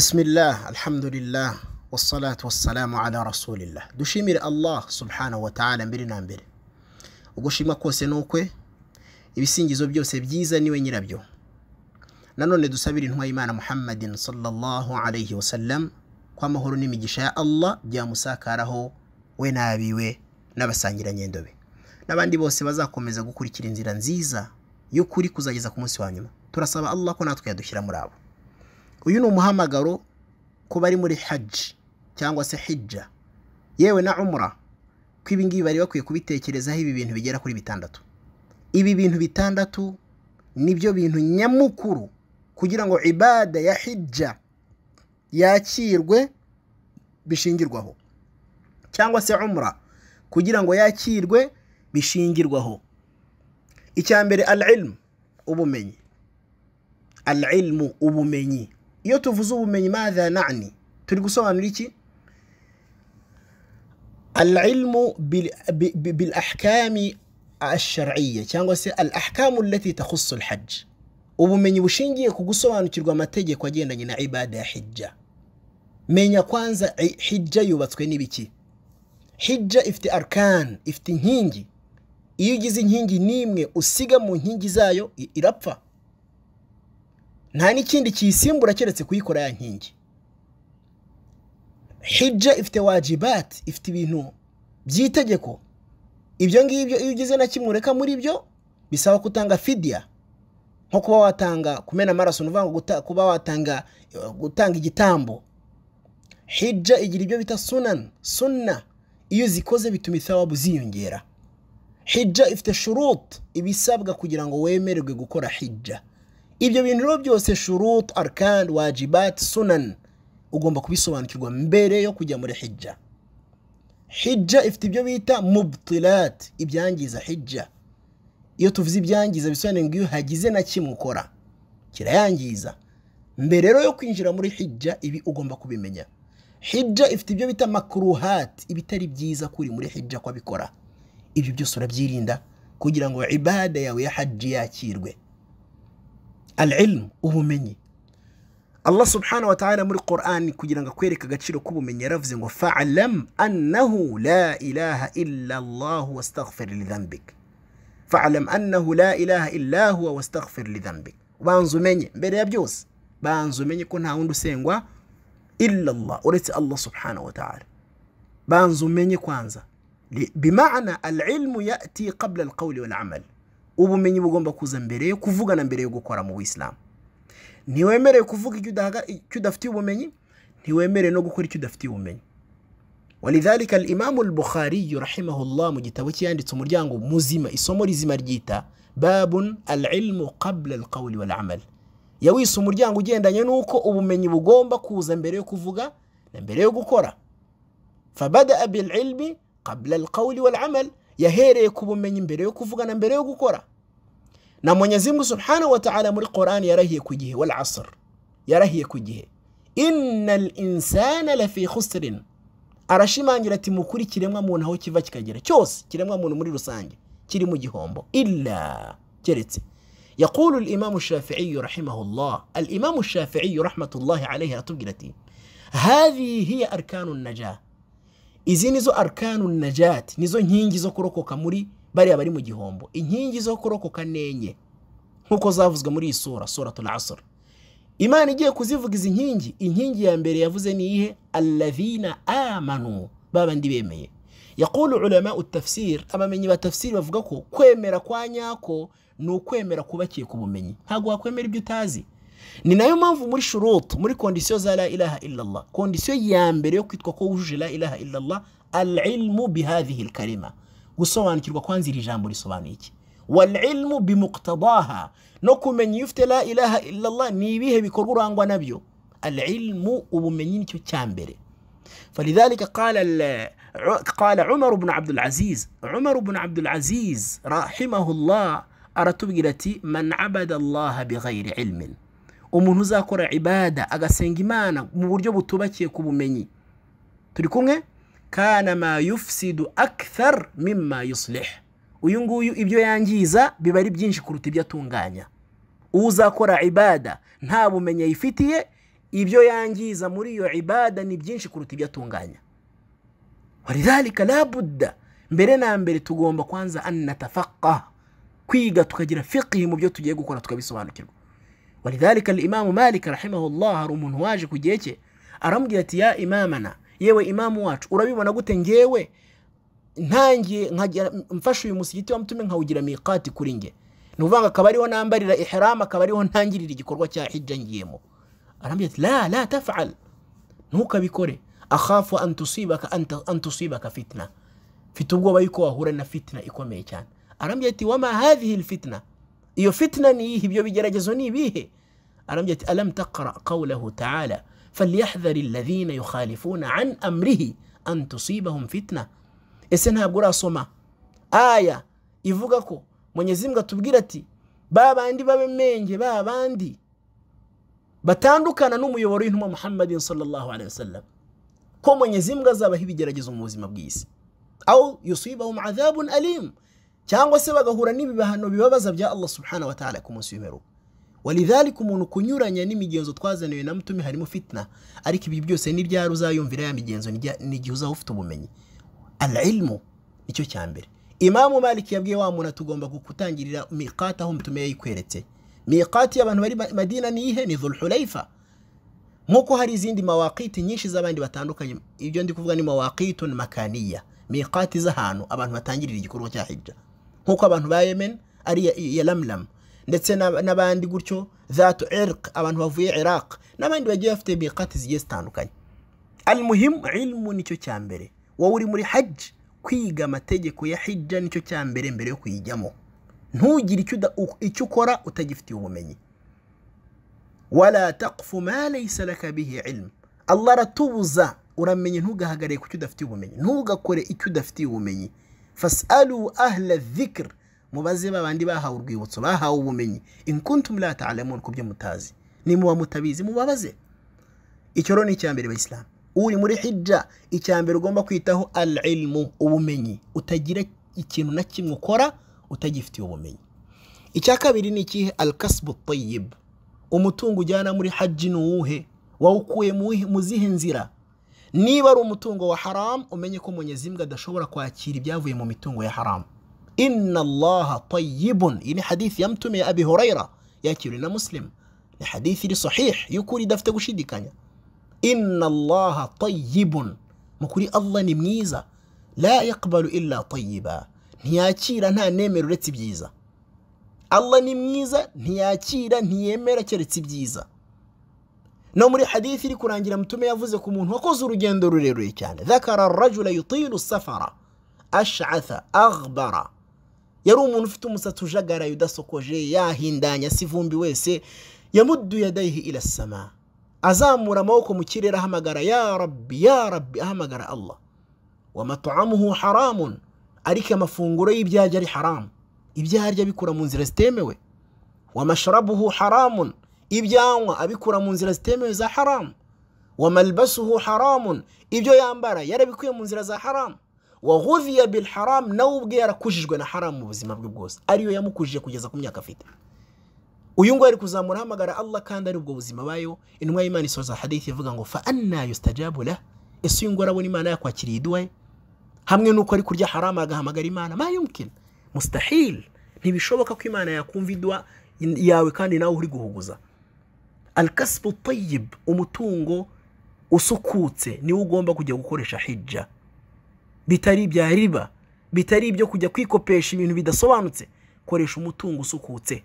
Bismillah, alhamdulillah, wassalatu wassalamu ala rasulillah. Dushimire Allah subhanahu wa ta'ala mbere na mbere. Ugushima kose nukwe, ibisingizo byose byiza niwe nyirabyo. Nanone dusabira intumwa y'Imana Muhammadin sallallahu alayhi wasallam kwa mahoro n'imigisha ya Allah byamusakaraho we nabiwe n'abasangirangendo be n'abandi bose bazakomeza gukurikira inzira nziza y'ukuri kuzageza ku munsi wa nyuma. Turasaba Allah ko natwe yadushyira muri abo. Uyu ni umuhamagaro ko bari muri hajj cyangwa se hijja yewe na umra, ko ibi ngibi bari bakwiye kubitekerezaho. Ibi bintu bigera kuri bitandatu, ibi bintu bitandatu nibyo bintu nyamukuru kugira ngo ibada ya hijja yakirwe bishingirwaho, cyangwa se umra kugira ngo yakirwe bishingirwaho. Icya mbere, al-ilm, ubumenyi. Al-ilmu, ubumenyi. Iyo tuvuze ubumenyi, madha na'ni, turi gusobanura iki? Al-ilmu bil ahkami ash-shar'iyya, cyangwa se al-ahkamu allati takhussu al-hajj. Ubumenyi bushingiye ku gusobanukirwa amategeko agendanye na ibada ya hijja. Menya kwanza hijja yubatswe n'ibiki. Hijja ifite arkan, ifite inkingi. Iyo ugize inkingi nimwe usiga mu nkingi zayo irapfa, nta n'ikindi kiyisimbura keretse kuyikora ya nkingi. Hijja ifite wajibat, ifite ibintu by'itegeko. Ibyo ngibyo iyo ugize na kimwe ureka muri byo bisaba kutanga fidya, nko kuba watanga kumena amaraso, nuvuga ngo kuba watanga gutanga igitambo. Hijja igira ibyo bita sunan, sunna, iyo zikoze bituma ithawabu ziyongera. Hijja ifite shurut, ibisabwa kugira ngo wemererwe gukora hijja. Ibyo bintu rero byose, shurut, arkan, wajibat, sunan, ugomba kubisobanukirwa mbere yo kujya muri hijja. Hijja ifite ibyo bita mubtilat, ibyangiza hijja. Iyo tuvuze ibyangiza bisobanuye ngo iyo hagize na kimwe ukora kirayangiza. Mbere rero yo kwinjira muri hijja ibi ugomba kubimenya. Hijja ifite ibyo bita makruhat, ibitari byiza kuri muri hijja kwabikora. Ibyo byose urabyirinda kugira ngo ibada yawe ya hajji yakirwe. Al-ilm, ubumenyi. Allah subhanahu wa ta'ala muri Qur'an kugira ngo akwereke agaciro k'ubumenyi yaravuze ngo fa'lam annahu la ilaha illa Allah wastaghfir li dhanbik. Fa'lam annahu la ilaha illa huwa wastaghfir li dhanbik. Banza umenye mbere ya byose, banza umenye ko nta wundi usengwa illa Allah, uretse Allah subhanahu wa ta'ala. Banza umenye kwanza. Bimaana al-ilmu ya'ti qabla al-qawli wal-amal. Ubumenyi bugomba kuza mbere yo kuvuga na mbere yo gukora mu Buislamu. Ntiwemerewe kuvuga icyo udafitiye ubumenyi, ntiwemerewe no gukora icyo udafitiye ubumenyi. Walidhalika al-Imam al-Bukhari rahimahullah mu gitabo cye yanditse umuryango muzima, isomo rizima ryita babun al-ilmu qabla al-qawli wal-amal. Yawise umuryango ugendanye nuko ubumenyi bugomba kuza mbere yo kuvuga na mbere yo gukora. Fabada'a bil-ilmi qabla al-qawli wal-amal, yahereye ku bumenyi mbere yo kuvuga na mbere yo gukora. Na Mwenyezi Mungu subhanahu wa ta'ala muri Qur'an yarahiye ku gihe, wal asr, yarahiye ku gihe, innal insana lafi khusrin. Arashimangira ati mukuri kiremwa muntu aho kiva kikagera cyose, kiremwa muntu muri rusange kiri mu gihombo, illa keretse. Yaqulu al-Imam ash-Shafi'i rahimahullah, al-Imam ash-Shafi'i rahmatullahi alayhi aratubwira ati hadhihi hiya arkanu an-najah. Izi nizo arkanu najat, nizo nkingi zo kurokoka muri bariya bari mu gihombo. Inkingi zo kurokoka nenye nkuko zavuzwe muri iyi sura, suratul asr. Imana igiye kuzivuga izi nkingi, inkingi ya mbere yavuze ni iyihe? Alladhina amanu, babandi bemeye. Yaqulu ulama at-tafsir, abamenyi ba tafsir bavuga ko kwemera kwa nyako ni ukwemera kubakiye ku bumenyi. Ntago wakwemera ibyo utazi. Ni nayo mpamvu muri shurut, muri kondisiyo za la ilaha illa Allah, kondisiyo ya mbere yo kwitwa ko wujuje la ilaha illa Allah, al-ilmu bihadhihi al-kalima, gusobanukirwa kwanza iri jambo risobanuye iki, wal-ilmu bimuqtadaha, no kumenya iyo ufite la ilaha illa Allah ni ibihe bikorwa urangwa nabyo. Al-ilmu, ubumenyi nicyo cya mbere. Falidhalika qala Umar ibn Abdul Aziz, Umar ibn Abdul Aziz rahimahullah aratubwira ati man abada Allah bighayri ilmin, umuntu uzakora ibada agasenga Imana mu buryo butubakiye ku bumenyi, turi kumwe, kana ma yufsidu akthar mimma yuslih, uyu nguyu ibyo yangiza biba ari byinshi kuruta ibyo atunganya. Uzakora ibada nta bumenyi ayifitiye, Ibyo yangiza muri iyo ibada ni byinshi kuruta ibyo atunganya. Walidhalika la budda, mbere na mbere tugomba kwanza an natafaqah, kwiga tukagira fiqh mu byo tugiye gukora tukabisobanukirwa. Walidhalika al-Imam Malik rahimahullah, hari umuntu waje ku gihe cye aramubwira ati ya imamana, yewe imamu wacu, urabibona gute ngewe ntangiye mfashe uyu musigiti wa Mtume nkawugira miqati kuri nge, ni ukuvuga akaba ariho nambarira ihram, akaba ariho ntangirira igikorwa cya hijja ngiyemo. Arambwira ati la la taf'al, ntukabikore, akhafu an tusibaka an tusibaka fitna, mfite ubwoba yuko wahura na fitna ikomeye cyane. Arambwira ati wama hadhihi alfitna, iyo fitna ni iyihe, ibyo bigeragezo ni ibihe? Arambwira ati alam taqra qawlahu ta'ala falyahdhari alladhina yukhalifuna an amrihi an tusibahum fitna. Ese ntabwo urasoma aya ivuga ko Mwenyezi Mungu atubwira ati babandi babemenge, babandi batandukana n'umuyoboro w'intumwa Muhammadin sallallahu alaihi wasallam, ko Mwenyezi Mungu azabaha ibigeragezo mu buzima bw'isi, au yusibahum adhabun alim, cyangwa se bagahura n'ibibahano bibabaza bya Allah subhanahu wa ta'ala ku munsi w'imperuka. Walidhalika umuntu kunyuranya n'imigenzo twazaniwe na Mtume harimo fitna, ariko ibi byose ni byari uzayumvira ya migenzo n'igihe uzaba ufite ubumenyi. Al-ilmu nicyo cya mbere. Imamu Malik yabwiye wa muntu tugomba gutangirira miqati aho Mtume yayikweretse. Miqati y'abantu bari Madina ni ihe? Ni Dhul Hulaifa. Nkuko hari izindi mawaqiti nyinshi z'abandi batandukanye, ibyo ndi kuvuga ni mawaqitun makaniya, miqati z'ahantu abantu batangirira igikorwa cya hijja, nkuko abantu ba Yemen ari ya Lamlam, ndetse n'abandi gutyo Dhatu Irq, abantu bavuye Iraq n'abandi bagiye bafite miqati zigiye zitandukanye. Almuhim, ilmu nicyo cya mbere. Wowe uri muri hajj, kwiga amategeko ya hijja nicyo cya mbere mbere yo kuyijyamo. Ntugire icyo ukora utagifitiye ubumenyi. Wala taqfu ma laysa laka bihi ilm, Allah aratubuza, uramenye ntugahagarare ku cyo udafitiye ubumenyi, ntugakore icyo udafitiye ubumenyi. Fasalu ahla dhikr, mubaze babandi bahawe urwibutso, bahawe ubumenyi, in kuntum la ta'lamun, ku byo mutazi, nimuba mutabizi mubabaze. Icyo rero ni icya mbere bayisilamu. Uri muri hijja, icya mbere ugomba kwitaho al-ilmu, ubumenyi, utagira ikintu na kimwe ukora utagifitiye ubumenyi. Icya kabiri ni ikihe? Al-kasbu tayyib, umutungo ujyana muri hajji ni uwuhe? Wawukuye mu zihe nzira? Niba ari umutungo wa haram, umenye ko Mwenyezi Mungu adashobora kwakira ibyavuye mu mitungo ya haram. Inna Allaha tayyibun, iyi ni hadithi ya Mtume ya Abi Huraira yakiriwe na Muslim, ni hadithi iri sahih y'ukuri idafite gushidikanya. Inna Allaha tayyibun, mukuri Allah ni mwiza, la yaqbalu illa tayyiba, ntiyakira nta nemera uretse ibyiza. Allah ni mwiza, ntiyakira ntiyemera keretse ibyiza. No muri hadithi iri kurangira Mtume yavuze ku muntu wakoze urugendo rurerure cyane, dhakara ar-rajula yutilu safara ash'atha aghbara, yari umuntu ufite umusatsi ujagaraye udasokoje, yahindanya sivumbi wese, yamuddu yadayhi ila sama, azamura amaboko mu kirere ahamagara ya Rabbi ya Rabbi, ahamagara Allah. Wa mat'amuhu haramun, ariko amafunguro y'ibyaje ari haram, ibyarya bikura mu nzira zitemewe. Wa mashrabuhu haramun, ibyanywa abikura mu nzira zitemewe za haram. Wa malbasuhu haramun, ibyo yambara yarabikuye mu nzira za haram. Wa ghudhiya bil haram, nawe ubwe yarakujijwe na haram mu buzima bwe bwose, ariyo yamukujije kugeza ku myaka afite. Uyu ngo ari kuzamura ahamagara Allah kandi ari ubwo buzima bayo. Intumwa y'Imana isoza hadithi ivuga ngo fa anna yustajabu lah, ese uyu ngo arabona Imana yakwakiriye iduwa ye hamwe nuko ari kurya haram agahamagara Imana? Ma yumkin, mustahil, ntibishoboka ko Imana yakumva iduwa yawe kandi nawe uri guhuguza. Al-kasbu tayyib, umutungo usukutse niwo ugomba kujya gukoresha hijja, bitari ibya riba, bitari ibyo kujya kwikopesha ibintu bidasobanutse. Koresha umutungo usukutse,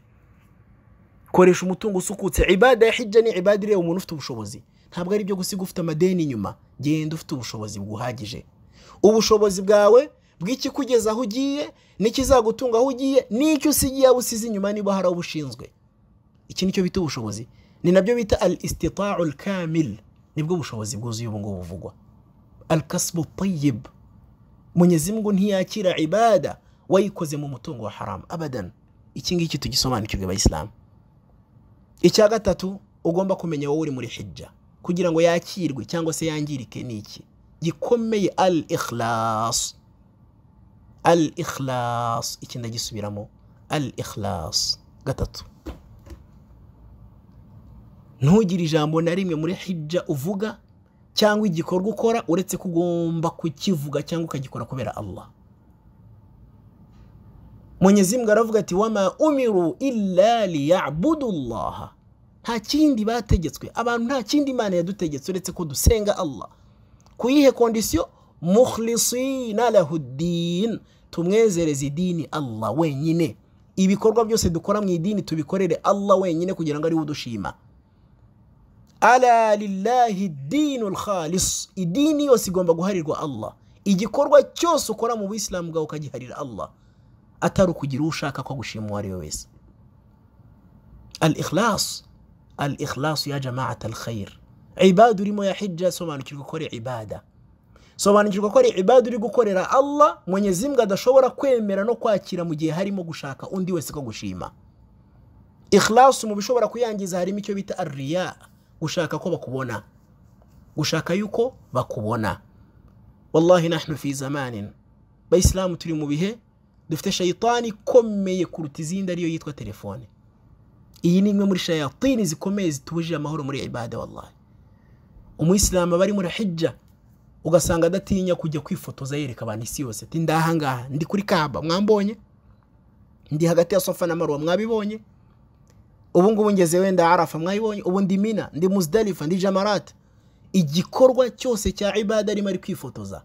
koresha umutungo usukutse. Ibada ya hijja ni ibada ireba umuntu ufite ubushobozi, ntabwo ari ibyo gusiga ufite amadeni inyuma. Genda ufite ubushobozi buguhagije, ubushobozi bwawe bw'ikikugeza aho ugiye n'ikizagutunga aho ugiye n'icyo usigiye abo usize inyuma niba hari abo ushinzwe. Iki nicyo bita ubushobozi, ni nabyo bita al-istita'u al-kamil, nibwo bushobozi bwuzuye ubu ngubu buvugwa. Al-kasbu tayyib, Mwenyezi Mungu ntiyakira ibada wayikoze mu mutungo wa haram abadan. Iki ngiki tugisobanukirwe abayisilamu. Icya gatatu ugomba kumenya wowe uri muri hijja kugira ngo yakirwe cyangwa se yangirike ni iki gikomeye? Al-ikhlas. Al-ikhlas, iki ndagisubiramo, al-ikhlas. Gatatu, Ntugire ijambo na rimwe muri hijja uvuga cyangwa igikorwa ukora uretse ko ugomba kukivuga cyangwa ukagikora kubera Allah. Mwenyezi Mungu aravuga ati wama umiru illa liya'budu Allah. Nta kindi bategetswe abantu, nta kindi Imana yadutegetse uretse ko dusenga Allah. Kuyihe condition? Mukhlisina lahu ddin, tumwezereze idini Allah wenyine. Ibikorwa byose dukora mu idini tubikorere Allah wenyine kugira ngo ari we udushima. Ala lillahi ddinul khalis, idini yose igomba guharirwa Allah. Igikorwa cyose ukora mu Buislamu bwawe ukagiharira Allah, atari ukugira ushaka ko gushima uwo ari we wese. Al-ikhlas, al-ikhlas ya jama'at al-khair. Ibada urimo ya hijja, sobanukirwa ko ari ibada, sobanukirwa ko ari ibada uri gukorera Allah. Mwenyezi Mungu adashobora kwemera no kwakira mu gihe harimo gushaka undi wese ko gushima. Ikhlas mu bishobora kuyangiza harimo icyo bita ar-riya, gushaka ko bakubona, gushaka yuko bakubona. Wallahi nahnu fi zamanin, bayisilamu turi mu bihe dufite shayitani ikomeye kuruta izindi, ariyo yitwa telefone. Iyi ni imwe muri shayatini zikomeye zitubujije amahoro muri ibada. Wallahi umuyisilamu aba ari muri hijja ugasanga adatinya kujya kwifotoza yereka abantu isi yose ati ndaha ngaha, ndi kuri Kaaba mwambonye, ndi hagati ya Safa na Marwa mwabibonye, ubu ngubu ngeze wenda Arafa mwabibonye, ubu ndi Mina, ndi Muzdalifa, ndi Jamarat. Igikorwa cyose cya ibada arimo ari kwifotoza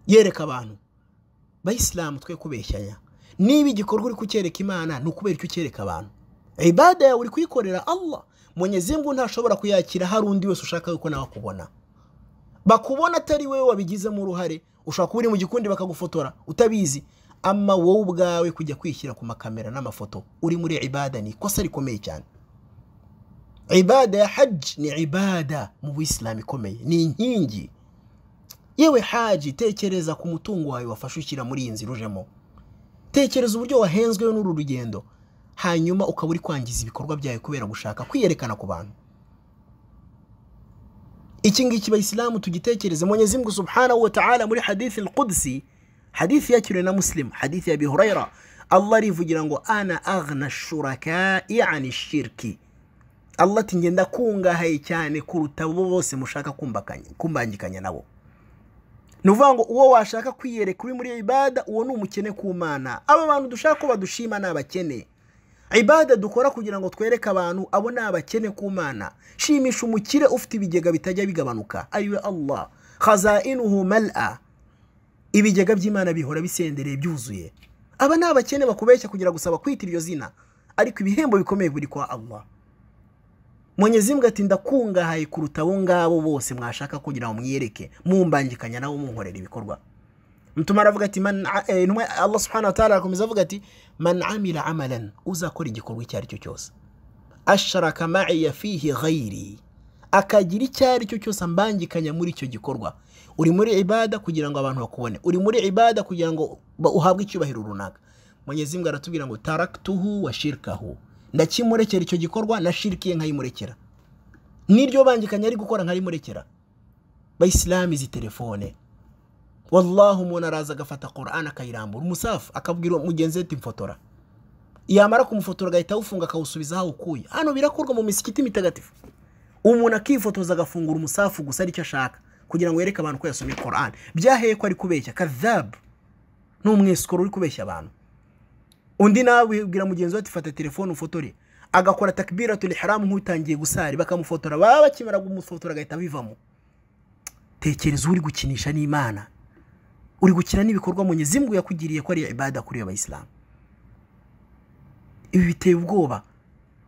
yereka abantu. Bayisilamu twe kubeshyanya, niba igikorwa uri kucyereka Imana ni ukubera icyo ucyereka abantu. Ibada yawe uri kuyikorera Allah, Mwenyezi Mungu ntashobora kuyakira hari undi wese ushaka yuko nawe akubona. Bakubona atari wewe wabigizemo uruhare, ushobora kuba uri mu gikundi bakagufotora utabizi, ama wowe ubwawe kujya kwishyira ku makamera n'amafoto uri muri ibada ni ikosa rikomeye cyane. Ibada ya hajj ni ibada mu Buislamu ikomeye, ni inkingi. Yewe haji, tekereza ku mutungo wawe wafashe ushyira muri iyi nzira ujemo, tekereza uburyo wahenzwe n'uru rugendo, hanyuma ukaba uri kwangiza ibikorwa byawe kubera gushaka kwiyerekana ku bantu. Iki ngiki bayisilamu tugitekereze. Mwenyezi Mungu subhanahu wa ta'ala muri hadithi al-Qudsi, hadithi yakiriwe na Muslim, hadithi ya Abi Huraira, Allah arivugira ngo ana aghna shuraka'i ani shirki. Allah ati ngenda kungahaye cyane kuruta bo bose mushaka kumbangikanya nabo. Ni ukuvuga ngo uwo washaka kwiyereka uri muri ibada, uwo ni umukene ku Mana. Aba bantu dushaka ko badushima ni abakene. Ibada dukora kugira ngo twereke abantu, abo ni abakene ku Mana. Shimisha umukire ufite ibigega bitajya bigabanuka, ariwe Allah. Khazainuhu mal'a, ibigega by'Imana bihora bisendereye byuzuye. Aba ni abakene bakubeshya kugira gusaba kwita iryo zina, ariko ibihembo bikomeye buri kwa Allah. Mwenyezi Mungu ati ndakungahaye kuruta abo ngabo bose mwashaka kugira ngo mwiyereke, mumbangikanya nabo munkorera ibikorwa. Mtume aravuga ati Allah subhanahu wa ta'ala akomeza avuga ati man amila amalan, uzakora igikorwa icyo ari cyo cyose, ashraka ma'iya fihi ghairi, akagira icyo ari cyo cyose ambangikanya muri icyo gikorwa. Uri muri ibada kugira ngo abantu bakubone, uri muri ibada kugira ngo uhabwe icyubahiro runaka. Mwenyezi Mungu aratubwira ngo taraktuhu wa shirkahu, ndakimurekera icyo gikorwa na shirki ye nkayimurekera, niryo bangikanya ari gukora nkarimurekera. Bayisilamu izi telefone, wallahi umuntu araza agafata Qur'an akayirambura umusafu, akabwira mugenzi we ati mfotora, yamara kumufotora agahita awufunga akawusubiza aho ukuye. Hano birakorwa mu misikiti mitagatifu, umuntu akifotoza agafungura umusafu gusa aricyo ashaka kugira ngo yereke abantu ko yasomye Qur'an. Byaheye ko ari kubeshya, kadhab, ni umwesikoro uri kubeshya abantu. Undi nawe ubwira mugenzi we ati fata telefone ufotore, agakora takbiratul ihram nk'utangiye gusari, bakamufotora, baba bakimara kumufotora agahita bivamo. Tekereza uri gukinisha n'Imana, uri gukina n'ibikorwa Mwenyezi Mungu yakugiriye ko ari ibada kuri abayisilamu. Ibi biteye ubwoba.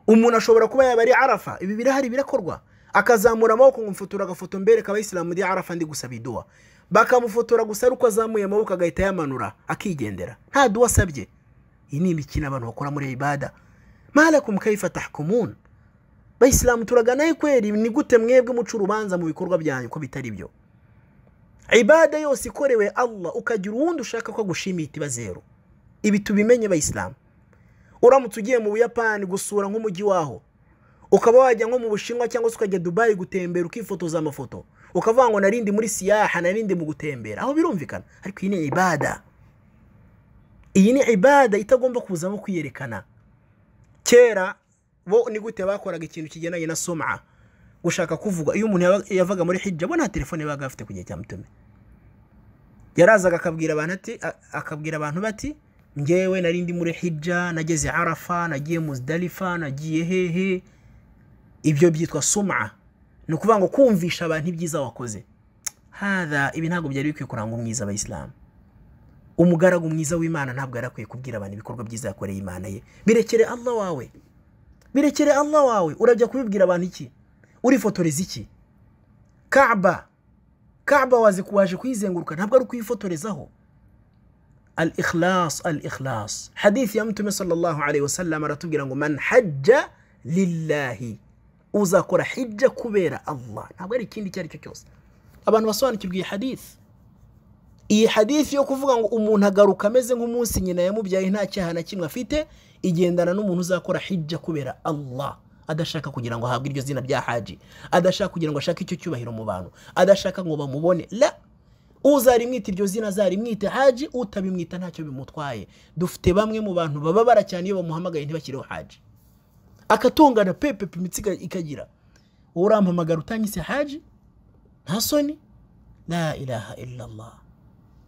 Umuntu ashobora kuba yaba ari Arafa, ibi birahari birakorwa, akazamura amaboko ngo mfotora agafoto mbereka abayisilamu ndi Arafa ndi gusaba iduwa, bakamufotora gusa ariko azamuye amaboko agahita yamanura akigendera, nta duwa asabye. Iyi ni imikino abantu bakora muri ibada. Malakum kaifa tahkumun, bayisilamu turagana kweri, ni gute mwebwe muca urubanza mu bikorwa byanyu ko bitari byo? Ibada yose ikorewe Allah ukagira uwundi ushaka ko agushimira itiba zero. Ibi tubimenye bayisilamu. Uramutse ugiye mu Buyapani gusura nk'umujyi waho, ukaba wajya nko mu Bushinwa cyangwa se ukajya Dubai gutembera ukifotoza amafoto, ukavuga ngo narindi muri siyaha, narindi mu gutembera, aho birumvikana. Ariko iyi ni ibada, iyi ni ibada itagomba kuzamo kwiyerekana. Kera Bo ni gute bakoraga ikintu kigendanye na sum'a, gushaka kuvuga? Iyo umuntu yavaga muri hijja, bo nta telefone baga bafite ku gihe cya Mtume. Yarazaga akabwira abantu ati, akabwira abantu bati njyewe nari ndi muri hijja, nageze Arafa, nagiye Muzdalifa, nagiye hehe. Ibyo byitwa sum'a, ni ukuvuga ngo kumvisha abantu ibyiza wakoze. Hadha, ibi ntabwo byari bikwiye kuranga umwiza abayisilamu. Umugaragu mwiza w'Imana ntabwo yari akwiye kubwira abantu ibikorwa byiza yakoreye Imana ye. Birekere Allah wawe, birekere Allah wawe. Urajya kubibwira abantu iki? Urifotoreza iki? Kaaba, Kaaba waje kuyizenguruka, ntabwo ari ukuyifotorezaho. Al-ikhlas, al-ikhlas. Hadith ya Mtume sallallahu alayhi wasallam aratubwira ngo man hajja lillahi, uzakora hijja kubera Allah, ntabwo ari ikindi icyo ari cyo cyose. Abantu basobanukirwa iyi hadith. Iyi hadith yo kuvuga ngo umuntu agaruka ameze nk'umunsi nyina yamubyaye nta cyaha na kimwe afite, igendana n'umuntu uzakora hijja kubera Allah, adashaka kugira ngo ahabwe iryo zina rya haji, adashaka kugira ngo ashake icyo cyubahiro mu bantu, adashaka ngo bamubone. La, uzarimwita iryo zina azarimwite haji, utabimwita ntacyo bimutwaye. Dufite bamwe mu bantu bababara cyane iyo bamuhamagaye ntibakireho haji, akatungana pepe imitsi ikagira, urampamagara utanyise haji, nta soni? La ilaha illa Allah.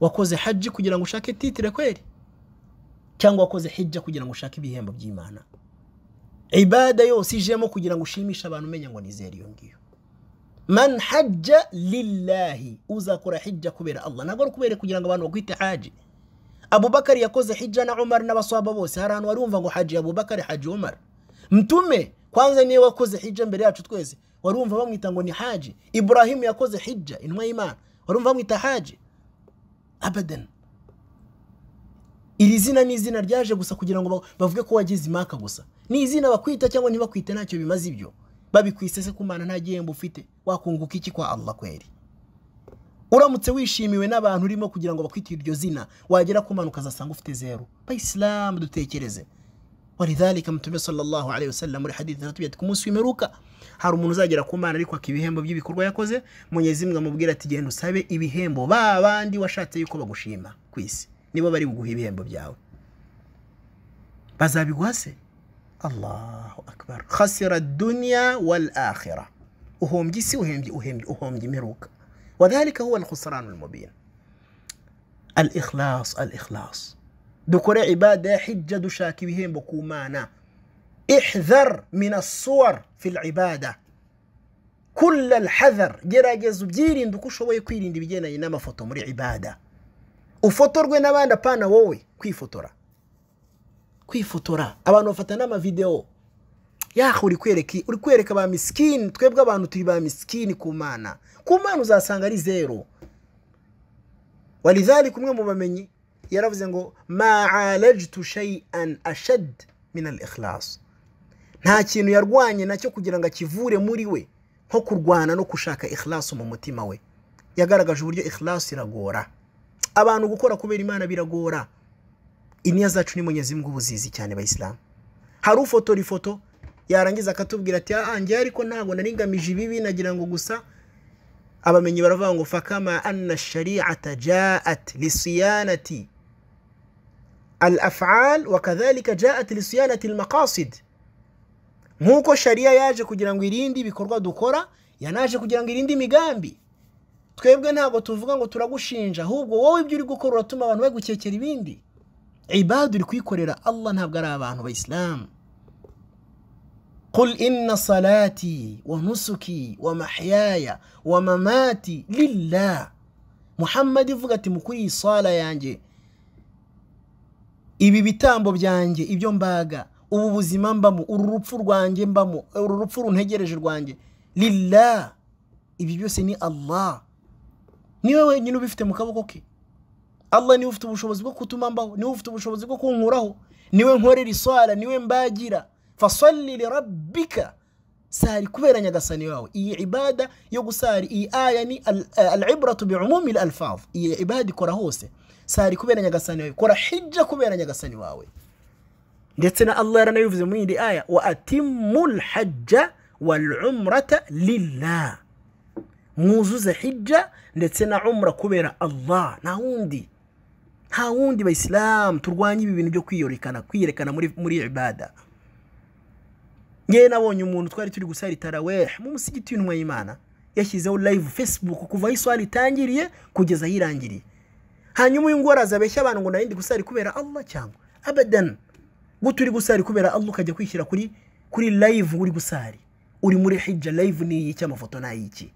Wakoze haji kugira ngo ushake titire kweli, cyangwa wakoze hijja kugira ngo ushake ibihembo by'Imana? Ibada yose ijemo kugira ngo ushimishe abantu, umenya ngo nizere iyo ngiyo. Man hajja lillahi, uzakora hijja kubera Allah, ntabwo ari kubera kugira ngo abantu bakwite haji. Abubakar yakoze hijja na Umar n'abaswahaba bose, hari ahantu warumva ngo haji Abubakar, haji Umar. Mtume kwanza niwe wakoze hijja mbere yacu twese, warumva bamwita ngo ni haji. Ibrahim yakoze hijja, intumwa y'Imana, warumva bamwita haji? Abadan. Iri zina ni izina ryaje gusa kugira ngo bavuge ko wagize imaka gusa. Ni izina bakwita cyangwa ntibakwite ntacyo bimaze ibyo. Babikwise se kumana nta gihembo ufite, wakunguka iki kwa Allah kweri? Uramutse wishimiwe n'abantu urimo kugira ngo bakwite iryo zina, wagera kumana ukazasanga ufite zero. Bayisilamu dutekereze. Walidhalika Mtume sallallahu alayhi wasallam muri hadithi natubwiye ati ku munsi w'imperuka hari umuntu uzagera ku Mana ariko akibihembo by'ibikorwa yakoze, Mwenyezi Mungu amubwira ati genda usabe ibihembo ba bandi washatse yuko bagushima ku isi, nibo bari buguha ibihembo byawe. Bazabiguha se? Allahu akbar. Khasira ad-dunya wal akhirah, uhombye isi, uhombye imperuka. Wadhalika huwa al-khusran al-mubin. Al-ikhlas, al-ikhlas. Dukore ibada ya hijja dushaka ibihembo ku Mana. Ihdhar min as-suwar fi al-ibada kull al-hadhar, gerageza ubyirinde uko ushoboye kwirinda ibigendanye n'amafoto muri ibada. Ufotorwe n'abandi, apana wowe kwifotora. Kwifotora abantu bafata n'amavideo yaho, uri kwereka ba miskini. Twebwe abantu turi ba miskini ku Mana, ku Mana uzasanga ari zero. Walidhalika umwe mu bamenyi yaravuze ngo ma alajtu shay'an ashad min al-ikhlas, nta kintu yarwanye nacyo kugira ngo akivure muri we nko kurwana no gushaka ikhlas mu mutima we. Yagaragaje uburyo ikhlas iragora abantu gukora kubera Imana, biragora. Iniya zacu ni Mwenyezi Mungu ubuzizi cyane bayisilamu. Hari ufotora ifoto yarangiza akatubwira ati njye ariko ntabwo naringamije ibibi, nagira ngo gusa. Abamenyi baravuga ngo fakama anna shari'ata ja'at lisiyanati al-af'al wa kadhalika ja'at lisiyanati al-maqasid. Nkuko sharia yaje kugira ngo irinde ibikorwa dukora, yanaje kugira ngo irinde imigambi. Twebwe ntabwo tuvuga ngo turagushinja, ahubwo wowe ibyo uri gukora uratuma abantu bagukekera ibindi. Ibada uri kuyikorera Allah, ntabwo ari abantu bayisilamu. Qul inna salati wa nusuki wa mahyaya wa mamati lillah. Muhammad ivuga ati mukuri iyi sala yanjye, ibi bitambo byanjye, ibyo mbaga, ubu buzima mbamo, uru rupfu rwanjye mbamo, uru rupfu runtegereje rwanjye, lillah, ibi byose ni Allah. Niwe wenyine ubifite mu kaboko ke. Allah niwe ufite ubushobozi bwo kutuma mbaho, niwe ufite ubushobozi bwo kunkuraho, niwe nkorera iswala, niwe mbagira. Fasalli li rabbika, sari kubera nyagasani wawe. Iyi ibada yo gusari, iyi aya ni al-ibratu bi'umumi al-alfaz, iyi ibada ikora hose. Sari kubera nyagasani wawe, kora hijja kubera nyagasani wawe. Ndetse na Allah yaranabivuze mu yindi aya, wa atimmul hajja wal umrata lillah, mwuzuze hijja ndetse na umra kubera Allah, nta wundi. Nta wundi. Bayisilamu turwanye ibi bintu byo kwiyerekana muri ibada. Ngewe nabonye umuntu twari turi gusari tarawih mu musigiti w'intumwa y'Imana, yashyizeho live Facebook kuva aho iswali itangiriye kugeza aho irangiriye. Hanyuma uyu nguyu araza abeshya abantu ngo nari ndi gusari kubera Allah cyangwa abadan. Gute uri gusari kubera Allah ukajya kwishyira kuri live uri gusari? Uri muri hijja, live ni iki, amafoto ni ayiki?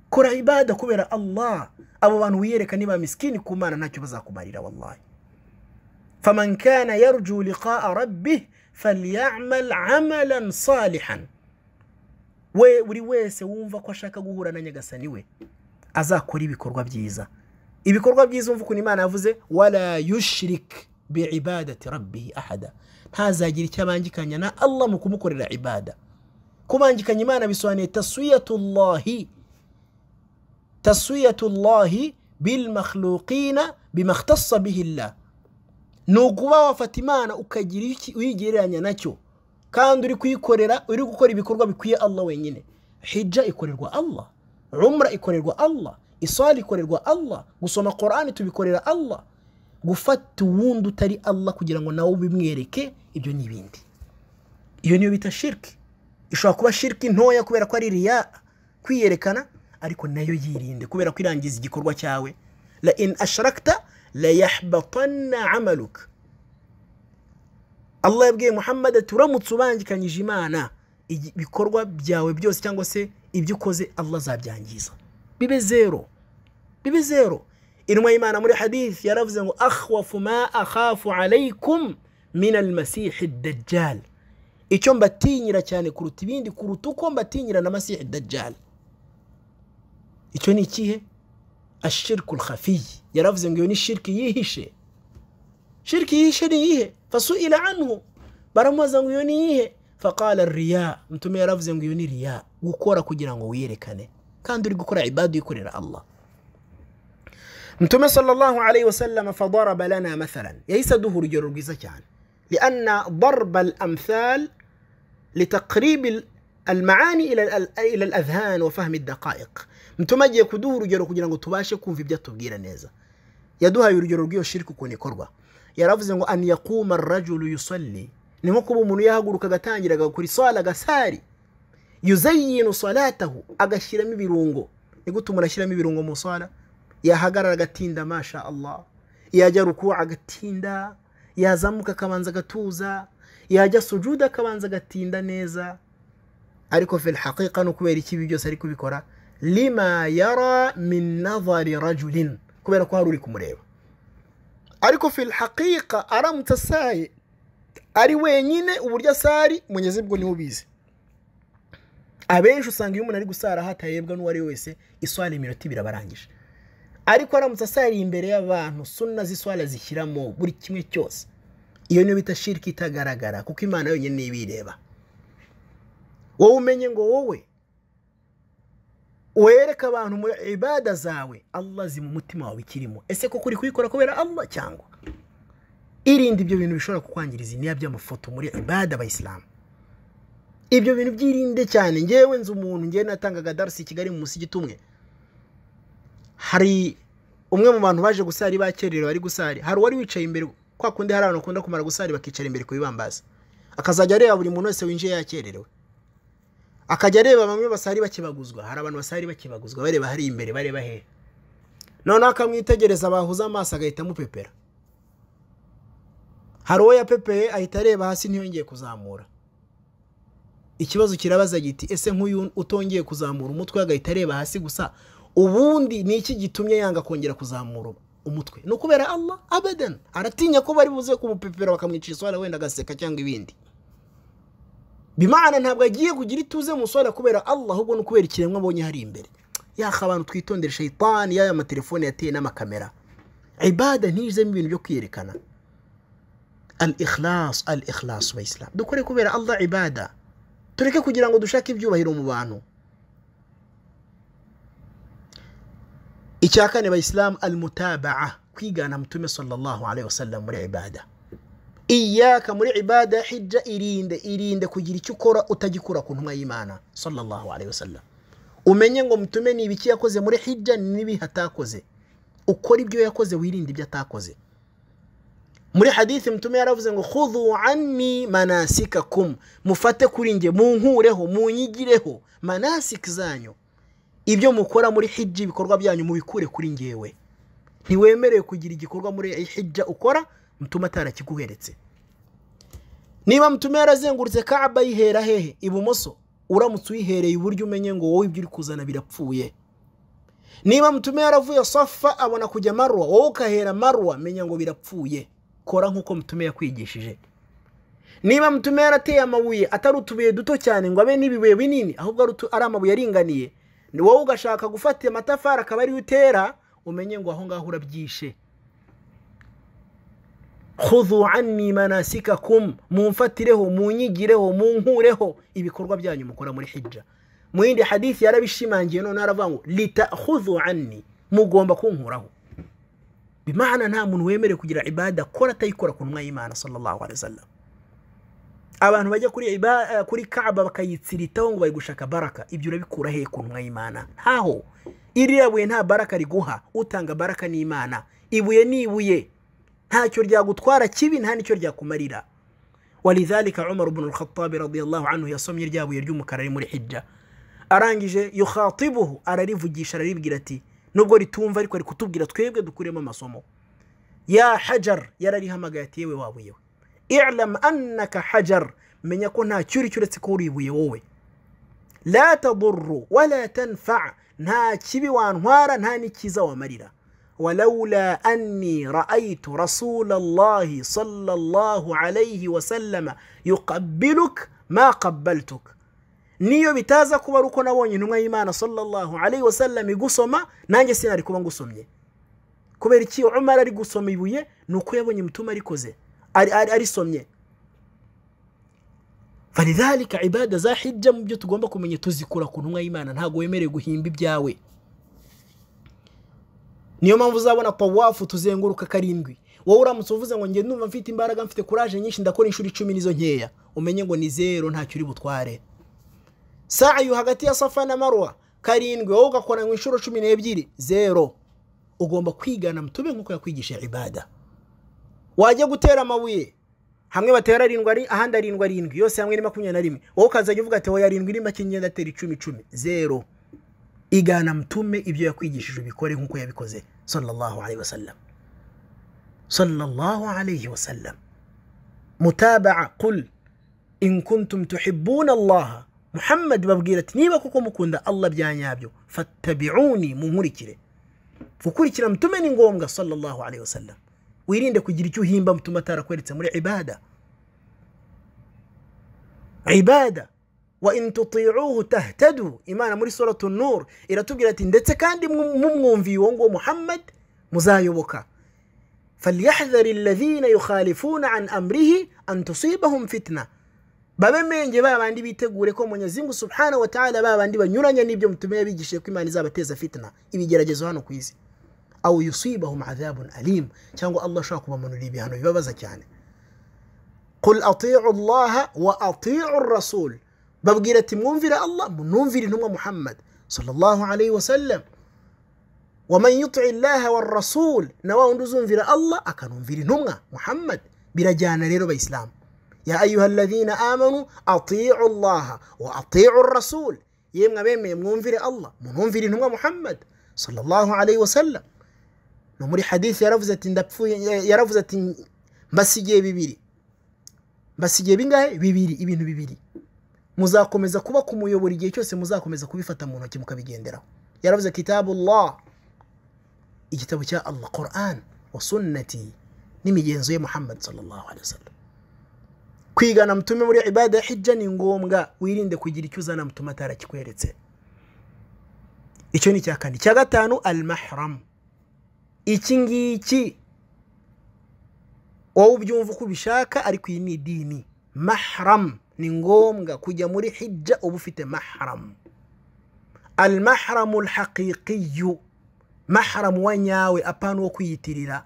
Kora ibada kubera Allah. Abo bantu wiyereka niba miskini ku Mana ntacyo bazakumarira wallahi. Faman kana yarju liqa'a rabbih falyamal amalan salihan. We buri wese wumva ko ashaka guhura na Nyagasani we azakora ibikorwa byiza. Ibikorwa byiza umva ukuntu Imana yavuze wala yushrik biibadati rabbih ahada, ntazagira icyo abangikanya na Allah mu kumukorera ibada. Kubangikanya Imana bisobanuye taswiyatullahi bil makhluqina bima ikhtassa bihi Allah. Ni ukuba wafata Imana ukagira uyigereranya nacyo kandi uri kuyikorera, uri gukora ibikorwa bikwiye Allah wenyine. Hijja ikorerwa Allah, umra ikorerwa Allah, iswali ikorerwa Allah, gusoma Qur'ani tubikorera Allah. Gufata uwundi utari Allah kugira ngo nawe ubimwereke, ibyo ni ibindi. Iyo niyo bita shirki. Ishobora kuba shirki ntoya kubera ko ari riya, kwiyerekana, ariko nayo yirinde kubera ko irangiza igikorwa cyawe. La in ashrakta la yahbatanna amaluk. Allah yabwiye Muhammad ati uramutse ubangikanyije Imana, ibikorwa byawe byose cyangwa se ibyo ukoze Allah azabyangiza, bibe zero, bibe zero. Intumwa y'Imana muri hadith yaravuze ngo akhwafu ma akhafu alaykum min al-masih ad-dajjal, icyo mbatinyira cyane kuruta ibindi, kuruta uko mbatinyira na masih ad-dajjal. Icyo ni ikihe? Ashirku al-khafi. Yaravuze ngo iyo ni shirki yihishe. Shirki yihishe ni iyihe? Fasuila anhu, baramubaza ngo iyo ni iyihe? Faqala riya. Mtume yaravuze ngo iyo ni riya, gukora kugira ngo wiyerekane kandi uri gukora ibada uyikorera Allah. Mtume sallallahu alayhi wasallam fadaraba lana mathalan, yahise aduha urugero rwiza cyane. Lianna darba al-amthal litaqrib al-maani ila al-adhhan wa fahmi ad-daqa'iq. Mtume agiye kuduha urugero kugira ngo tubashe kumva ibyo atubwira neza. Yaduhaye urugero rw'iyo shirki ukuntu ikorwa. Yaravuze ngo an yaquma ar-rajulu yusalli, ni nko kuba umuntu yahaguruka agatangira agakora iswala agasari, yuzayyinu salatahu, agashyiramo ibirungo. Ni gute umuntu ashyiramo ibirungo mu swala? Yahagarara agatinda, masha Allah, yajya ruku agatinda, yazamuka akabanza agatuza, yajya sujuda akabanza agatinda neza. Ariko fil haqiqa no kubera iki ibi byose ari kubikora? Lima yara min nadhari rajulin, kubera ko hari uri kumureba. Ariko fil haqiqa aramutse asaye ari wenyine, uburyo asari Mwenyezi Mungu niwe ubizi. Abenshi usanga iyo umuntu ari gusara hatayebwa n'uwari wese, iswala iminota ibiri abarangije. Ariko aramutse asari imbere y'abantu, sunna z'iswala zishyiramo buri kimwe cyose. Iyo niyo bita shirki itagaragara, kuko Imana yonyine niyo ibireba. Wowe umenye ngo wowe wereka abantu muri ibada zawe, Allah azi mu mutima wawe ikirimo. Ese koko uri kuyikora kubera Allah cyangwa? Irinde ibyo bintu bishobora kukwangiriza iniya by'amafoto muri ibada abayisilamu. Ibyo bintu byirinde cyane. Ngewe nzi umuntu, ngewe natangaga darsi i Kigali mu musigiti umwe. Hari umwe mu bantu baje gusari bakererewe bari gusari, hari uwari wicaye imbere kwa kundi hari abantu bakunda kumara gusari bakicara imbere ku bibambazi, akazajya areba buri muntu wese winjiye yakererewe, akajya areba bamwe basari bakibaguzwa. Hari abantu basari bakibaguzwa bareba hari imbere, bareba he, noneho akamwitegereza, bahuza amaso agahita amupepera. Hari uwo yapepeye ahita areba hasi ntiyongeye kuzamura. Ikibazo kirabaza giti ese nk'uyu utongeye kuzamura umutwe agahita areba hasi gusa, ubundi ni iki gitumye yanga kongera kuzamura umutwe? Ni ukubera Allah? Abadan. Aratinya ko bari buze kumupepera bakamwicisha iswala wenda agaseka cyangwa ibindi. Bimana ntabwo agiye kugira ituze mu swala kubera Allah, ahubwo ni kubera ikiremwa abonye hari imbere. Yaka abantu twitondere shayitani y'aya matelefone yateye n'amakamera. Ibada ntizemo ibintu byo kwiyerekana. Al-ikhlas, al-ikhlas wa Islam. Dukore kubera Allah ibada. Tureke kugira ngo dushake ibyubahiro mu bantu. Icya kane bayisilamu, al-mutaba'a, kwigana Mtume sallallahu alayhi wasallam muri ibada. Iyaka muri ibada hijja, irinde irinde kugira icyo ukora utagikura ku ntumwa y'Imana sallallahu alayhi wasallam. Umenye ngo Mtume ni ibiki yakoze muri hijja n'ibi hatakoze. Ukora ibyo yakoze, wirinde ibyo atakoze. Muri hadithi Mtume yaravuze ngo khudhu anni manasikakum, mufate kuri nge, munkureho, munyigireho manasik zanyu, ibyo mukora muri hijja, ibikorwa byanyu mubikure kuri ngewe. Ntiwemerewe kugira igikorwa muri hijja ukora Mtume atarakiguheretse. Niba Mtume yarazengurutse Kaaba yihera hehe? Ibumoso. Uramutse uyihereye iburyo umenye ngo wowe ibyo uri kuzana birapfuye. Niba Mtume yaravuye Safa abona kujya Marwa, wowe ukahera Marwa, menya ngo birapfuye. Kora nkuko Mtume yakwigishije. Niba Mtume yarateye amabuye atari utubuye duto cyane ngo abe n'ibibuye binini, ahubwo ari amabuye aringaniye, ni wowe ugashaka gufata amatafari akaba ari utera, umenye ngo aho ngaho urabyishe. Khudhu anni manasikakum, mumfatireho, munyigireho, munkureho ibikorwa byanyu mukora muri hijja. Mu yindi hadithi yarabishimangiye none aravuga ngo litakhudhu anni, mugomba kunkuraho. Bimaana nta muntu wemerewe kugira ibada kora atayikora ku ntumwa y'Imana sallallahu alaihi wasallam. Abantu bajya kuri Kaaba bakayitsiritaho ngo bari gushaka baraka, ibyo urabikura he ku ntumwa y'Imana? Ntaho. Iriya buye nta baraka riguha, utanga baraka ni Imana. Ibuye ni ibuye, ntacyo ryagutwara kibi, nta nicyo ryakumarira. Walidhalika Umar ibn al-Khattab radiyallahu anhu yasomye rya buye ry'umukara muri hijja, arangije yukhatibuhu, ararivugisha, araribwira ati nubwo ritumva ariko ari kutubwira twebwe dukuremo amasomo. Ya hajar, yararihamagaye ati yewe wabuye we, i'lam annaka hajar, menya ko nta cyuri cyuretse ko uri ibuye wowe. La tadurru wala tanfa, nta kibi wantwara nta n'ikiza wamarira. ولولا أني رأيت رسول الله صلى الله عليه وسلم يقبلك ما قبلتك. Niyo bitaza kuba ari uko nabonye intumwa y'Imana sallallahu alayhi wasallam igusoma, nanjye sinari kuba ngusomye. Kubera iki Umar ari gusoma ibuye? Nuko yabonye Mtume arikoze, arisomye. Falidhalika ibada za hijja mu byo tugomba kumenya tuzikura ku ntumwa y'Imana, ntago wemerewe guhimba ibyawe. Niyo mpamvu uzabona tawafu tuzenguruka karindwi. Wowe uramutse uvuze ngo nge ndumva mfite imbaraga, mfite courage nyinshi, ndakora inshuro 10 nizo nkeya, umenye ngo ni zero, ntacyo uri butware. Sa'yu hagati ya Safa na Marwa karindwi, wowe ugakora ngo inshuro 12, zero. Ugomba kwigana Mtume nkuko yakwigisha ibada. Wajya gutera amabuye hamwe batera arindwi ari ahandi arindwi arindwi, yose hamwe ni 21, wowe ukazajya uvuga ati oya arindwi ni make ngenda atera 10 10, zero. Igana Mtume ibyo yakwigishije ubikore nkuko yabikoze sallallahu alayhi wasallam. Sallallahu alayhi wasallam. Mutaba'a, qul in kuntum tuhibbuna Allah. Muhammad babwira ati niba kuko mukunda Allah byanyabyo, fattabi'uni, munkurikire. Gukurikira Mtume ni ngombwa sallallahu alayhi wasallam. Wirinde kugira icyo uhimba Mtume atarakweretse muri ibada. Ibada wa in tuti'uhu tahtadu, Imana muri suratu Nur iratubwira ati ndetse kandi mumwumviye uwo ngo Muhammad muzayoboka. Falyahdhari alladhina yukhalifuna an amrihi an tusibahum fitna, babe menge babandi bitegure ko Mwenyezi Mungu subhanahu wa ta'ala babandi banyuranya n'ibyo Mtume yabigishije ko Imana izabateza fitna, ibigeragezo hano ku isi, au yusibahum adhabun alim, cyangwa Allah ashaka kubamanurira ibihano bibabaza cyane. Qul ati'u Allah wa ati'u ar-rasul, babwira ati mwumvira Allah, munumvira intumwa Muhammad sallallahu alayhi wasallam. Wa man yuti Allah war rasul, na wa uzumvira Allah akanumvira intumwa Muhammad. Birajyana rero bayisilamu. Ya ayuha alladhina amanu ati'u Allah wa ati'u ar-rasul, yemwe abemeye mwumvire Allah, munumvira intumwa Muhammad sallallahu alayhi wasallam. No muri hadithi yaravuze ati ndapfuye, yaravuze ati mbasigiye bibiri, mbasigiye bingahe? Bibiri, ibintu bibiri muzakomeza kuba kumuyobora igihe cyose muzakomeza kubifata mu ntoki mukabigenderaho. Yaravuze kitabullah, igitabo cya Allah, Quran wa sunnati, n'imigenzo ya Muhammad sallallahu alaihi wasallam. Kwigana Mtume muri ibada ya hijja ni ngombwa, wirinde kugira icyo uzana Mtume atarakikweretse. Icyo ni cya kane. Cya gatanu, al-mahram. Iki ngiki wowe ubyumva uko ubishaka, ariko iyi ni idini. Mahram ni ngombwa kujya muri hijja uba ufite mahram. Al-mahramu al-haqiqiyu, mahram wa nyawe, apana wo kwiyitirira.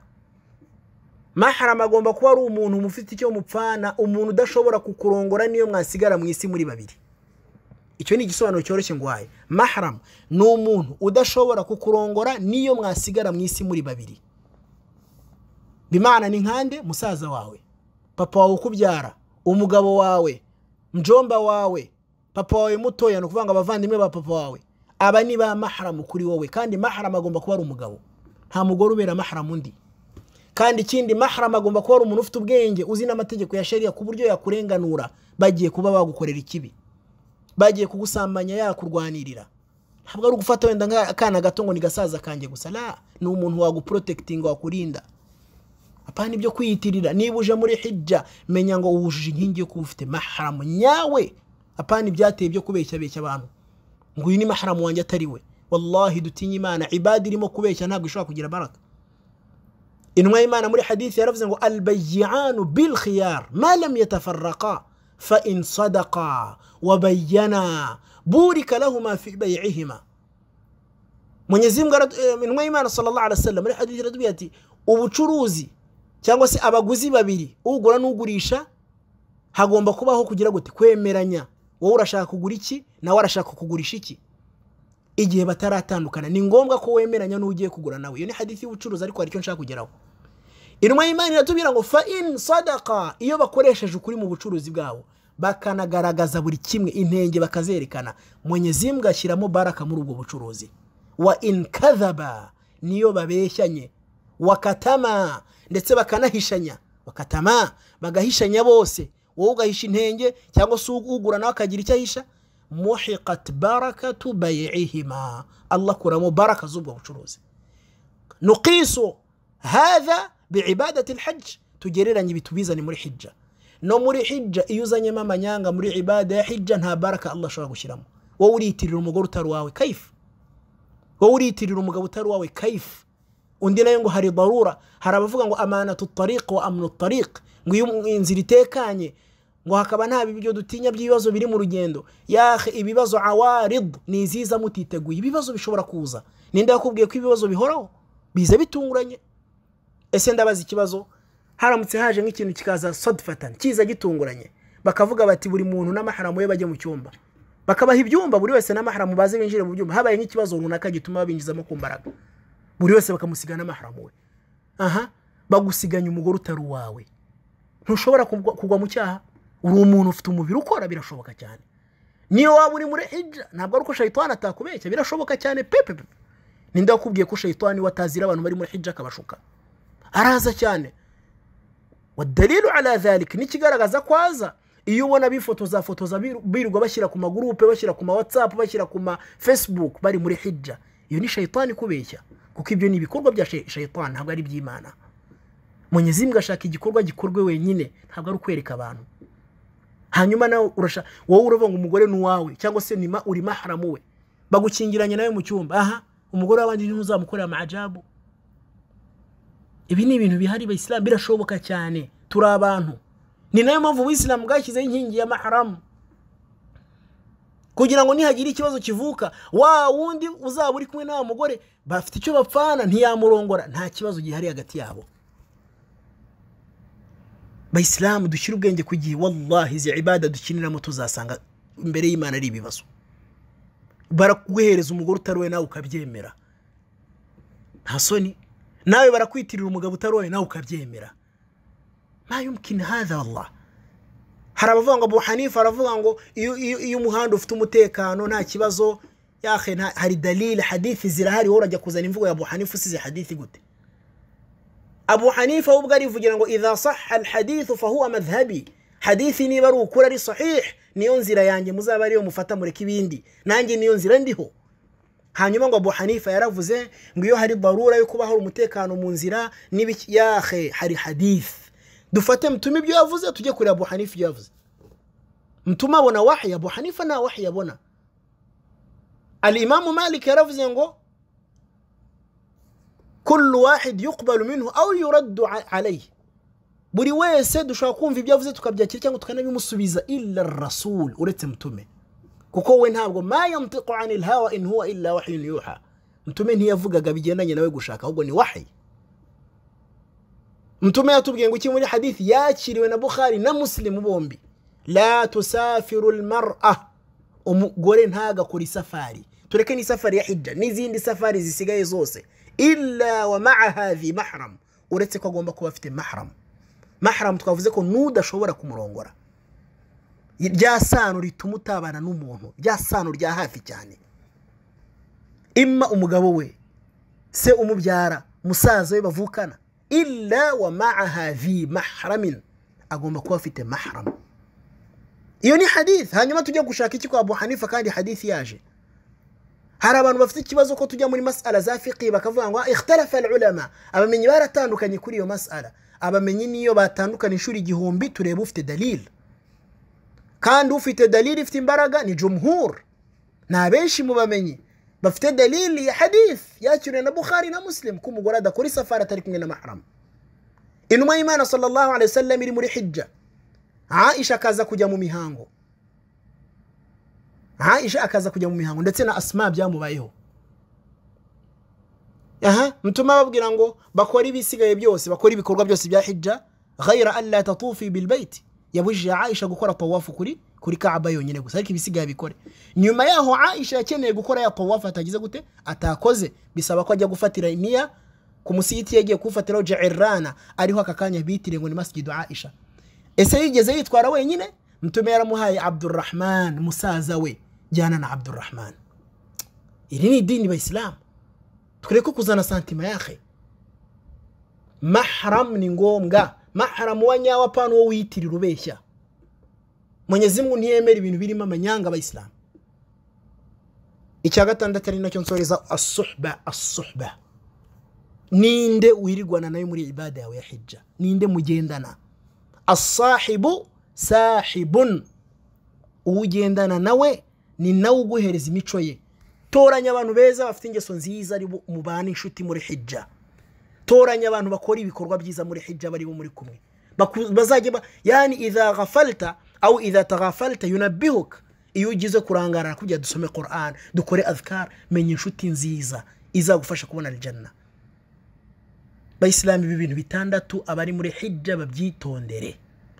Mahram agomba kuba ari umuntu mufite icyo mupfana, umuntu udashobora kukurongora niyo mwasigara mu isi muri babiri. Icyo ni igisobanuro cyoroshye ngwaye. Mahram ni umuntu udashobora kukurongora niyo mwasigara mu isi muri babiri. Bimana ni nkande? Musaza wawe, papa wawe ukubyara, umugabo wawe, mjomba wawe, papa wawe mutoya, ni ukuvuga ngo abavandimwe ba papa wawe, aba ni ba mahramu kuri wowe. Kandi mahramu agomba kuba ari umugabo, nta mugore ubera mahramu undi. Kandi ikindi, mahramu agomba kuba ari umuntu ufite ubwenge, uzi n'amategeko ya sheria, ku buryo yakurenganura bagiye kuba bagukorera ikibi, bagiye kugusambanya, yakurwanirira. Ntabwo ari ugufata wenda nk'akana gato ngo ni gasaza kanjye gusa, la, ni umuntu waguprotectinga, wakurinda. Apana ibyo kwiyitirira. Niba uje muri hijja, menya ngo wujuje inkingi yo kuba ufite mahramu nyawe. Apana ibyateye byo kubeshya beshya abantu ngo uyu ni mahramu wanjye atari we. Wallahi dutinye Imana, ibada irimo kubeshya ntabwo ishobora kugira baraka. Intumwa y'Imana muri hadithi yaravuze ngo albayyanu bil khiyar ma lam yatafarraqa fa in sadaqa wa bayyana burika lahuma fi bay'ihima. Mwenyezi Mungu, intumwa y'Imana sallallahu alaihi wasallam muri hadithi iratubwira ati ubucuruzi cyangwa se abaguzi babiri, ugura n'ugurisha, hagomba kubaho kugira gute? Kwemeranya. Wowe urashaka kugura iki, nawe arashaka kugurisha iki. Igihe bataratandukana ni ngombwa ko wemeranya n'ugiye kugura nawe. Iyo ni hadithi y'ubucuruzi, ariko hari icyo nshaka kugeraho. Intumwa y'Imana iratubwira ngo fa in sadaqa, iyo bakoresheje ukuri mu bucuruzi bwabo, bakanagaragaza buri kimwe, intenge bakazerekana, Mwenyezi Mungu ashyiramo baraka muri ubwo bucuruzi. Wa in kadhaba, niyo babeshyanye, wakatama, ndetse bakanahishanya, wakatama, bagahishanya bose, wowe ugahisha intenge cyangwa se ugura nawe akagira icyo ahisha, muhiqat barakatu bay'ihima, Allah kuramo baraka z'ubwo bucuruzi. Nuqisu hadha biibadati alhajj, tugereranye ibitubizane muri hijja. No muri hijja iyo uzanyemo amanyanga muri ibada ya hijja, nta baraka Allah ashobora gushyiramo. Wowe uriyitirira umugore utari wawe, kaifu? Wowe uriyitirira umugabo utari wawe, kaifu? Undi nayo ngo hari darura, hari abavuga ngo amanatu tariq wa amnu tariq, ngo iyo inzira itekanye ngo hakaba nta bibyo dutinya by'ibibazo biri mu rugendo. Yahe, ibibazo awarid ni iziza mutiteguye, ibibazo bishobora kuza. Ninde yakubwiye ko ibibazo bihoraho? Biza bitunguranye. Ese ndabaza ikibazo, haramutse haje nk'ikintu kikaza sadfatan, kiza gitunguranye, bakavuga bati buri muntu n'amaharamu ye bajye mu cyumba, bakabaha ibyumba, buri wese n'amaharamu baze binjire mu byumba. Habaye nk'ikibazo runaka gituma babinjizamo ku mbaraga, buri wese bakamusiga n'amaharamu we. Aha bagusiganya umugore utari uwawe, ntushobora kugwa mu cyaha. Uri umuntu ufite umubiri ukora, birashoboka cyane. Niyo waba uri muri hijja, ntabwo ari uko shayitani atakubeshya, birashoboka cyane pepe. Ninde wakubwiye ko shayitani watazira abantu bari muri hijja akabashuka? Araza cyane. Wadalilu ala dhalik, nikigaragaza kwaza, iyo ubona bifotoza fotoza birirwa bashyira ku magurupe, bashyira ku ma WhatsApp, bashyira ku ma Facebook, bari muri hijja, iyo ni shayitani kubeshya, kuko ibyo ni ibikorwa bya shayitani, ntabwo ari iby'Imana. Mwenyezi Mungu ashaka igikorwa gikorwe wenyine, ntabwo ari ukwereka abantu. Hanyuma nawe urasha, wowe uravuga ngo umugore ni uwawe, cyangwa se nima uri mahramu we, bagukingiranye nawe mu cyumba. Aha umugore w'abandi ntuzamukorera amajabu. Ibi ni ibintu bihari bayisilamu, birashoboka cyane, turi abantu. Ni nayo mpamvu ubuyisilamu bwashyizeho inkingi ya mahramu, kugira ngo nihagira ikibazo kivuka, wa wundi uzaba uri kumwe n'awa mugore bafite icyo bapfana, ntiyamurongora, nta kibazo gihari hagati yabo. Bayisilamu dushyire ubwenge ku gihe, wallahi izi ibada dukiniramo tuzasanga imbere y'Imana ari ibibazo. Barakuguhereza umugore utari we nawe ukabyemera, nta soni. Nawe barakwitirira umugabo utari we nawe ukabyemera. Ma yumkin hadha wallah. Hari abavuga ngo Abu Hanifa aravuga ngo iyo umuhanda ufite umutekano nta kibazo, yahe hari dalili, hadithi zirahari, wowe urajya kuzana imvugo ya Abu Hanifa usize hadithi gute? Abu Hanifa ubwo arivugira ngo idha sahha alhadithu fahuwa madhhabi, hadithi niba ari ukuri ari sahih, niyo nzira yanjye muzaba ariyo mufata, mureke ibindi, nanjye niyo nzira ndiho. Hanyuma ngo Abu Hanifa yaravuze ngo iyo hari darura yo kuba hari umutekano mu nzira n'ibiki, yahe hari hadith, dufate mtume ibyo yavuze tujye kuri Abu Hanifa ibyo yavuze. Mtume abona wahi, Abu Hanifa nta wahi yabona. Al-Imam Malik yaravuze ngo kullu wahid yuqbalu minhu aw yuraddu alayhi, buri wese dushobora kumva ibyo yavuze tukabyakira cyangwa tukanabimusubiza, illa rasul, uretse mtume, kuko we ntabwo ma yantiqu anil hawa in huwa illa wahyun yuha, mtume ntiyavugaga bigendanye nawe gushaka, ahubwo ni wahi. Mtume yatubwiye ngo iki muri hadithi yakiriwe na Bukhari na Muslim bombi, la tusafiru almar'a, umugore ntagakora isafari, tureke ni safari ya hijja n'izindi safari zisigaye zose, illa wa ma'aha dhi mahram, Uretse ko agomba kuba afite mahram. Mahram twavuze ko nudashobora kumurongora, rya sano rituma utabana n'umuntu, rya sano rya hafi cyane, imma umugabo we, se umubyara, musaza we bavukana. Illa wa ma'aha vi mahramin, agomba kuba afite mahram. Iyo ni hadith. Hanyuma tujya gushaka iki kwa Abu Hanifa kandi hadith yaje. Hari abantu bafite ikibazo ko tujya muri mas'ala za fiqh bakavuga ngo ikhtalafa al-ulama, abamenyi baratandukanye kuri iyo mas'ala. Abamenyi niyo batandukana inshuro 1000, tureba ufite dalil. Kandi ufite dalil ifite imbaraga ni jumhur, na benshi mu bamenyi bafite dalili ya hadith yakiriwe na Bukhari na Muslim ko umugore adakora isafari atari kumwe na mahram. Intumwa y'Imana sallallahu alaihi wasallam iri muri hijja, Aisha akaza kujya mu mihango, Aisha akaza kujya mu mihango ndetse na Asma byamubayeho. Aha mutuma babwira ngo bakora ibisigaye byose, bakora ibikorwa byose bya hijja, ghayra alla tatufi bil bayt. Yabujije Aisha gukora tawafu kuri Kaaba yonyine gusa, ariko ibisigaye bikore. Nyuma yaho Aisha yakeneye gukora ya tawafu atagize gute, atakoze, bisaba ko ajya gufatira niya ku musigiti yagiye kufatiraho Ja'irana, ariho aka kanya bitire ngo ni masjidu Aisha. Ese yigeze yitwara wenyine? Mtume yaramuhaye Abdurrahman musaza we, jyana na Abdurrahman. Iri ni idini bayisilamu, tureke kuzana santima yahe. Mahram ni ngombwa. Mahram wa nyawo apana uwo wiyitirira ubeshya. Mwenyezi Mungu ntiyemera ibintu birimo amanyanga abayisilamu. Icya gatandatu ari nacyo nsoreza, as-suhba. As-suhba ninde wirirwana nayo muri ibada yawe ya hijja, ninde mugendana? As-sahibu sahibun, uwugendana nawe ni nawe uguhereza imico ye. Toranya abantu beza bafite ingeso nziza ari mubana inshuti muri hijja. Toranya abantu bakora ibikorwa byiza muri hijja bari bo muri kumwe, bazajya yani idha ghafalta au idha taghafalta yunabbihuk. Iyo ugize kurangara kujya dusome Qur'an, dukore adhkar, menya inshuti nziza izagufasha kubona aljanna. Bayisilamu ibi bintu bitandatu abari muri hijja babyitondere.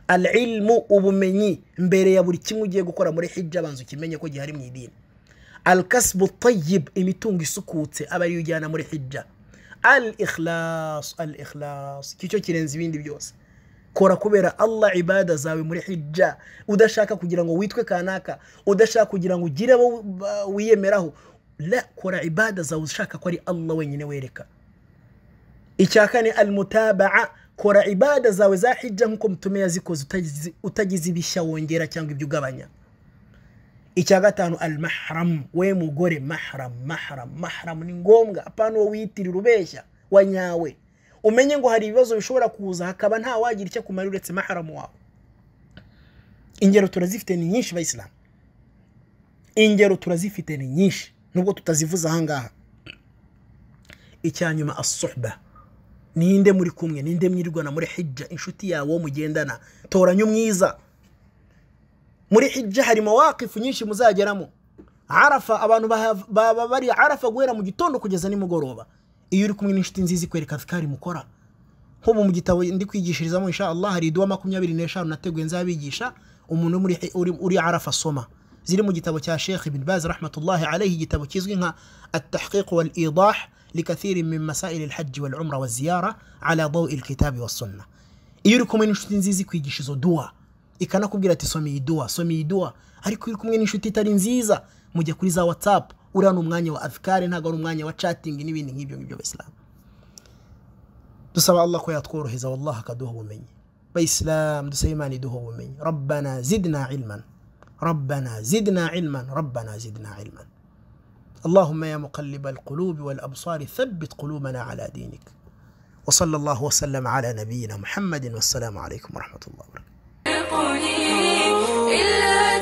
Al-ilmu, ubumenyi mbere ya buri kimwe ugiye gukora muri hijja, banza ukimenye ko gihari mu idini. Al-kasbu tayyib, imitungo isukutse aba ariyo ujyana muri hijja. Al-ikhlas, al-ikhlas kicyo kirenze ibindi byose. Kora kubera Allah ibada zawe muri hijja, udashaka kugira ngo witwe kanaka, udashaka kugira ngo ugire abo wiyemeraho. La, kora ibada zawe ushaka ko ari Allah wenyine wereka. Icya kane, al-mutaba'a, kora ibada zawe za hijja nkuko mtume yazikoze, utagize ibishya wongera cyangwa ibyo ugabanya. Icya gatanu, al-mahram, we mugore, mahram, mahram, mahram ni ngombwa, apana uwo wiyitirira ubeshya wanyawe. Umenye ngo hari ibibazo bishobora kuza hakaba nta wagira icyo kumara uretse mahram wawe. Ingero turazifite ni nyinshi bayisilamu, ingero turazifite ni nyinshi nubwo tutazivuza ahangaha. Icya nyuma, as-suhba, ninde muri kumwe, ninde mwirirwana muri hijja, inshuti yawe mugendana, toranya umwiza. Muri hijja hari mawaqifu nyinshi muzageramo. Arafa, abantu baba bari Arafa guhera mu gitondo kugeza nimugoroba. Iyo uri kumwe n'inshuti nziza ikwereka adhkari mukora. Nk'ubu mu gitabo ndi kwigishirizamo insha Allah hari dua 25 nateguye nzabigisha umuntu uri Arafa soma, ziri mu gitabo cya Sheikh Ibn Baz rahmatullahi alayhi, igitabo kizwi nka At-Tahqiq wal-Idah لكثير من مسائل الحج والعمرة والزيارة على ضوء الكتاب والسنة. Iyo uri kumwe n'inshuti nziza ikwigisha izo dua, ikanakubwira ati soma iyi dua, soma iyi dua. Ariko uri kumwe n'inshuti itari nziza, mujya kuri za WhatsApp, uriya ni umwanya wa adhkari, ntabwo ari umwanya wa chatting n'ibindi nk'ibyo ngibyo. Bayisilamu dusaba Allah ko yatworoheza, wallahi akaduha ubumenyi. Bayisilamu dusaba Imana iduha ubumenyi. Rabbana zidna ilman, Rabbana zidna ilman, Rabbana zidna ilman. اللهم يا مقلب القلوب والأبصار ثبت قلوبنا على دينك. وصلى الله وسلم على نبينا محمد، والسلام عليكم ورحمة الله وبركاته. إلا